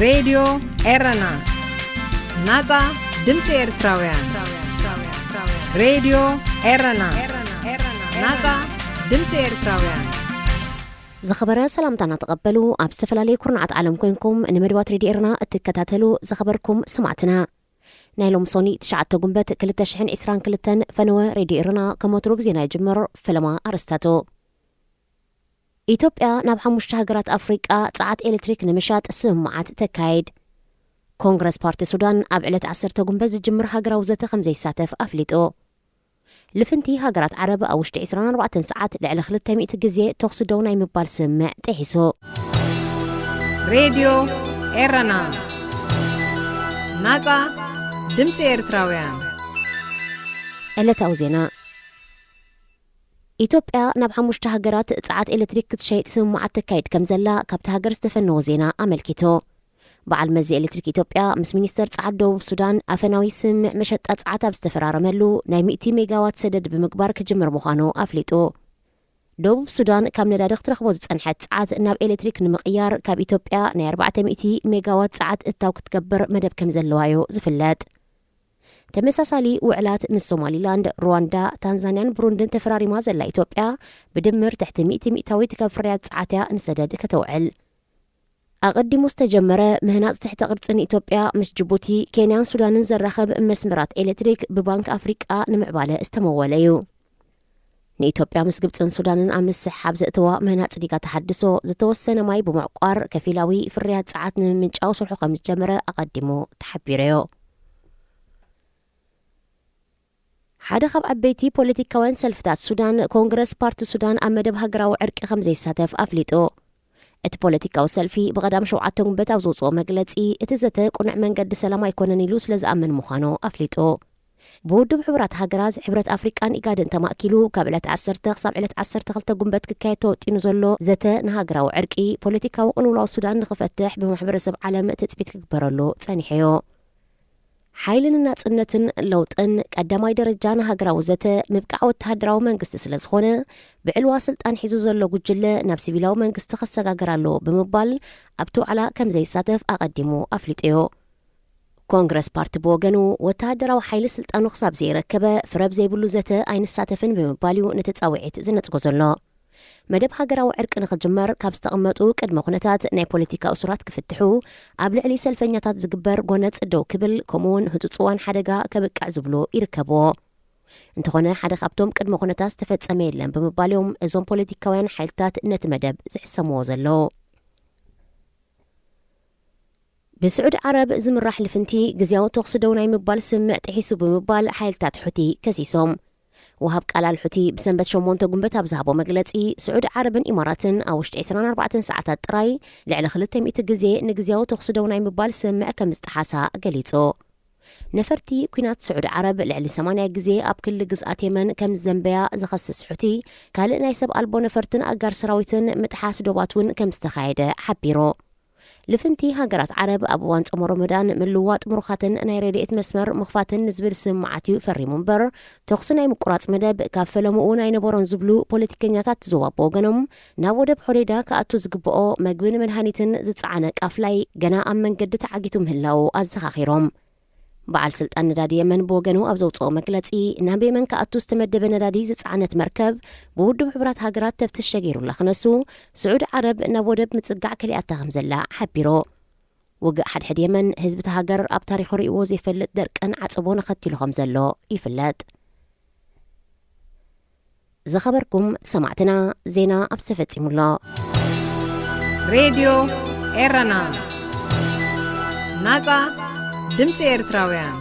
ሬድዮ ኤረና፣ ናጻ ድምጺ ኤርትራውያን። ሬድዮ ኤረና፣ ናጻ ድምጺ ኤርትራውያን። ዝኸበረ ሰላምታና ተቐበሉ። ኣብ ዝተፈላለየ ኩርናዓት ዓለም ኮይንኩም ንመደባት ሬድዮ ኤረና እትከታተሉ ዝኸበርኩም ሰማዕትና፣ ናይ ሎም ሶኒ ትሽዓተ ጉንበት ክልተ ሽሕን ዕስራን ክልተን ፈነወ ሬድዮ ኤረና ከም ወትሩ ብዜና ይጅምር። ፈለማ ኣርእስታቱ። ኢትዮጵያ ናብ ሓሙሽተ ሃገራት ኣፍሪቃ ጸዓት ኤሌክትሪክ ንምሻጥ ስምምዓት ተካይድ። ኮንግረስ ፓርቲ ሱዳን ኣብ ዕለት ዓሰርተ ጉንበት ዝጅምር ሃገራዊ ዘተ ከም ዘይሳተፍ ኣፍሊጡ። ልፍንቲ ሃገራት ዓረብ ኣብ ውሽጢ ዕስራን ኣርባዕተን ሰዓት ልዕሊ ክልተ ሚእቲ ግዜ ተኹሲ ደው ናይ ምባል ስምምዕ ጥሒሱ። ሬድዮ ኤረና፣ ናጻ ድምጺ ኤርትራውያን። ዕለታዊ ዜና። ኢትዮጵያ ናብ ሓሙሽተ ሃገራት ጸዓት ኤሌክትሪክ ክትሸይጥ ስምምዓት ተካይድ ከም ዘላ ካብቲ ሃገር ዝተፈነወ ዜና ኣመልኪቱ። በዓል መዚ ኤሌክትሪክ ኢትዮጵያ ምስ ሚኒስተር ጸዓት ደቡብ ሱዳን ኣፈናዊ ስምምዕ መሸጣ ጸዓት ኣብ ዝተፈራረመሉ ናይ ሚእቲ ሜጋዋት ሰደድ ብምግባር ክጅምር ምዃኑ ኣፍሊጡ። ደቡብ ሱዳን ካብ ነዳዲ ክትረኽቦ ዝጸንሐት ጸዓት ናብ ኤሌክትሪክ ንምቕያር ካብ ኢትዮጵያ ናይ ኣርባዕተ ሚእቲ ሜጋዋት ጸዓት እታው ክትገብር መደብ ከም ዘለዋዮ ዝፍለጥ። ተመሳሳሊ ውዕላት ምስ ሶማሊላንድ፣ ሩዋንዳ፣ ታንዛንያን ብሩንድን ተፈራሪማ ዘላ ኢትዮጵያ፣ ብድምር ትሕቲ ሚእቲ ሚእታዊት ካብ ፍርያት ጸዓትያ ንሰደድ ከተውዕል። ኣቐዲሙ ዝተጀመረ ምህናጽ ትሕተ ቅርጺ ንኢትዮጵያ ምስ ጅቡቲ፣ ኬንያን ሱዳንን ዘራኸብ መስመራት ኤሌክትሪክ ብባንክ ኣፍሪቃ ንምዕባለ ዝተመወለ እዩ። ንኢትዮጵያ ምስ ግብጽን ሱዳንን ኣብ ምስሕሓብ ዘእተዋ ምህናጽ ዲጋ ተሓድሶ፣ ዝተወሰነ ማይ ብምዕቋር ከፊላዊ ፍርያት ጸዓት ንምምንጫው ስርሑ ከም ዝጀመረ ኣቐዲሙ ተሓቢሩዮ። ሓደ ካብ ዓበይቲ ፖለቲካውያን ሰልፍታት ሱዳን፣ ኮንግረስ ፓርቲ ሱዳን፣ ኣብ መደብ ሃገራዊ ዕርቂ ከም ዘይሳተፍ ኣፍሊጡ። እቲ ፖለቲካዊ ሰልፊ ብቐዳም ሸውዓተ ጉንበት ኣብ ዘውፅኦ መግለፂ፣ እቲ ዘተ ቅኑዕ መንገዲ ሰላም ኣይኮነን ኢሉ ስለ ዝኣምን ምዃኑ ኣፍሊጡ። ብውድብ ሕቡራት ሃገራት፣ ሕብረት ኣፍሪቃን ኢጋድን ተማእኪሉ ካብ ዕለት ዓሰርተ ክሳብ ዕለት ዓሰርተ ክልተ ጉንበት ክካየድ ተወጢኑ ዘሎ ዘተ ንሃገራዊ ዕርቂ፣ ፖለቲካዊ ቅልውላው ሱዳን ንኽፈትሕ ብማሕበረሰብ ዓለም ትፅቢት ክግበረሉ ጸኒሑዮ። ሓይልን ናጽነትን ለውጥን ቀዳማይ ደረጃ ንሃገራዊ ዘተ ምብቃዕ ወተሃደራዊ መንግስቲ ስለ ዝኾነ፣ ብዕልዋ ስልጣን ሒዙ ዘሎ ጉጅለ ናብ ሲቪላዊ መንግስቲ ከሰጋገር ኣለዎ ብምባል ኣብቲ ዋዕላ ከም ዘይሳተፍ ኣቐዲሙ ኣፍሊጡዮ። ኮንግረስ ፓርቲ ብወገኑ፣ ወተሃደራዊ ሓይሊ ስልጣኑ ክሳብ ዘይረከበ ፍረብ ዘይብሉ ዘተ ኣይንሳተፍን ብምባል እዩ ነቲ ጻውዒት ዝነጽጎ ዘሎ። መደብ ሃገራዊ ዕርቂ ንኽጅመር ካብ ዝተቐመጡ ቅድመ ኩነታት፣ ናይ ፖለቲካ እሱራት ክፍትሑ፣ ኣብ ልዕሊ ሰልፈኛታት ዝግበር ጎነጽ ደው ክብል፣ ከምኡውን ህጹጽ እዋን ሓደጋ ከብቅዕ ዝብሉ ይርከብዎ። እንተኾነ፣ ሓደ ካብቶም ቅድመ ኩነታት ዝተፈጸመ የለን ብምባል እዮም እዞም ፖለቲካውያን ሓይልታት ነቲ መደብ ዝሕሰምዎ ዘለዉ። ብስዑዲ ዓረብ ዝምራሕ ልፍንቲ ግዝያዊ ተኹሲ ደው ናይ ምባል ስምምዕ ጥሒሱ ብምባል ሓይልታት ሑቲ ከሲሶም። ወሃብ ቃል ኣልሑቲ ብሰንበት ሸሞንተ ጉንበት ኣብ ዝሃቦ መግለጺ፣ ስዑዲ ዓረብን ኢማራትን ኣብ ውሽጢ ዕስራን ኣርባዕተን ሰዓታት ጥራይ ልዕሊ ክልተ ሚእቲ ግዜ ንግዝያዊ ተኹሲ ደው ናይ ምባል ስምምዕ ከም ዝጠሓሳ ገሊጹ። ነፈርቲ ኲናት ስዑዲ ዓረብ ልዕሊ ሰማንያ ግዜ ኣብ ክሊ ግዝኣት የመን ከም ዝዘንበያ ዝኸስስ ሑቲ፣ ካልእ ናይ ሰብ ኣልቦ ነፈርትን ኣጋር ሰራዊትን ምጥሓስ ዶባት እውን ከም ዝተኻየደ ሓቢሩ። ልፍንቲ ሃገራት ዓረብ ኣብ እዋን ጾመ ሮመዳን ምልዋጥ ምሩኻትን ናይ ረድኤት መስመር ምኽፋትን ንዝብል ስምምዓት እዩ ፈሪሙ እምበር፣ ተኹሲ ናይ ምቁራጽ መደብ ካብ ፈለምኡ ናይ ነበሮን ዝብሉ ፖለቲከኛታት ዝዋብ ብወገኖም፣ ናብ ወደብ ሖዴዳ ክኣቱ ዝግብኦ መግብን መድሃኒትን ዝጸዓነ ቃፍላይ ገና ኣብ መንገዲ ተዓጊቱ ምህላዉ ኣዘኻኺሮም። በዓል ስልጣን ነዳዲ የመን ብወገኑ ኣብ ዘውፅኦ መግለፂ፣ ናብ የመን ክኣቱ ዝተመደበ ነዳዲ ዝፀዓነት መርከብ ብውድብ ሕቡራት ሃገራት ተፍትሽ ተገይሩላ ክነሱ፣ ስዑዲ ዓረብ ናብ ወደብ ምፅጋዕ ከሊኣታ ከም ዘላ ሓቢሩ። ውግእ ሓድሕድ የመን፣ ህዝቢ እታ ሃገር ኣብ ታሪኹ ርእይዎ ዘይፈልጥ ደርቅን ዓፀቦን ኣኸቲሉ ከም ዘሎ ይፍለጥ። ዝኸበርኩም ሰማዕትና፣ ዜና ኣብዚ ተፈጺሙ ኣሎ። ሬድዮ ኤረና፣ ናጻ ድምጺ ኤርትራውያን።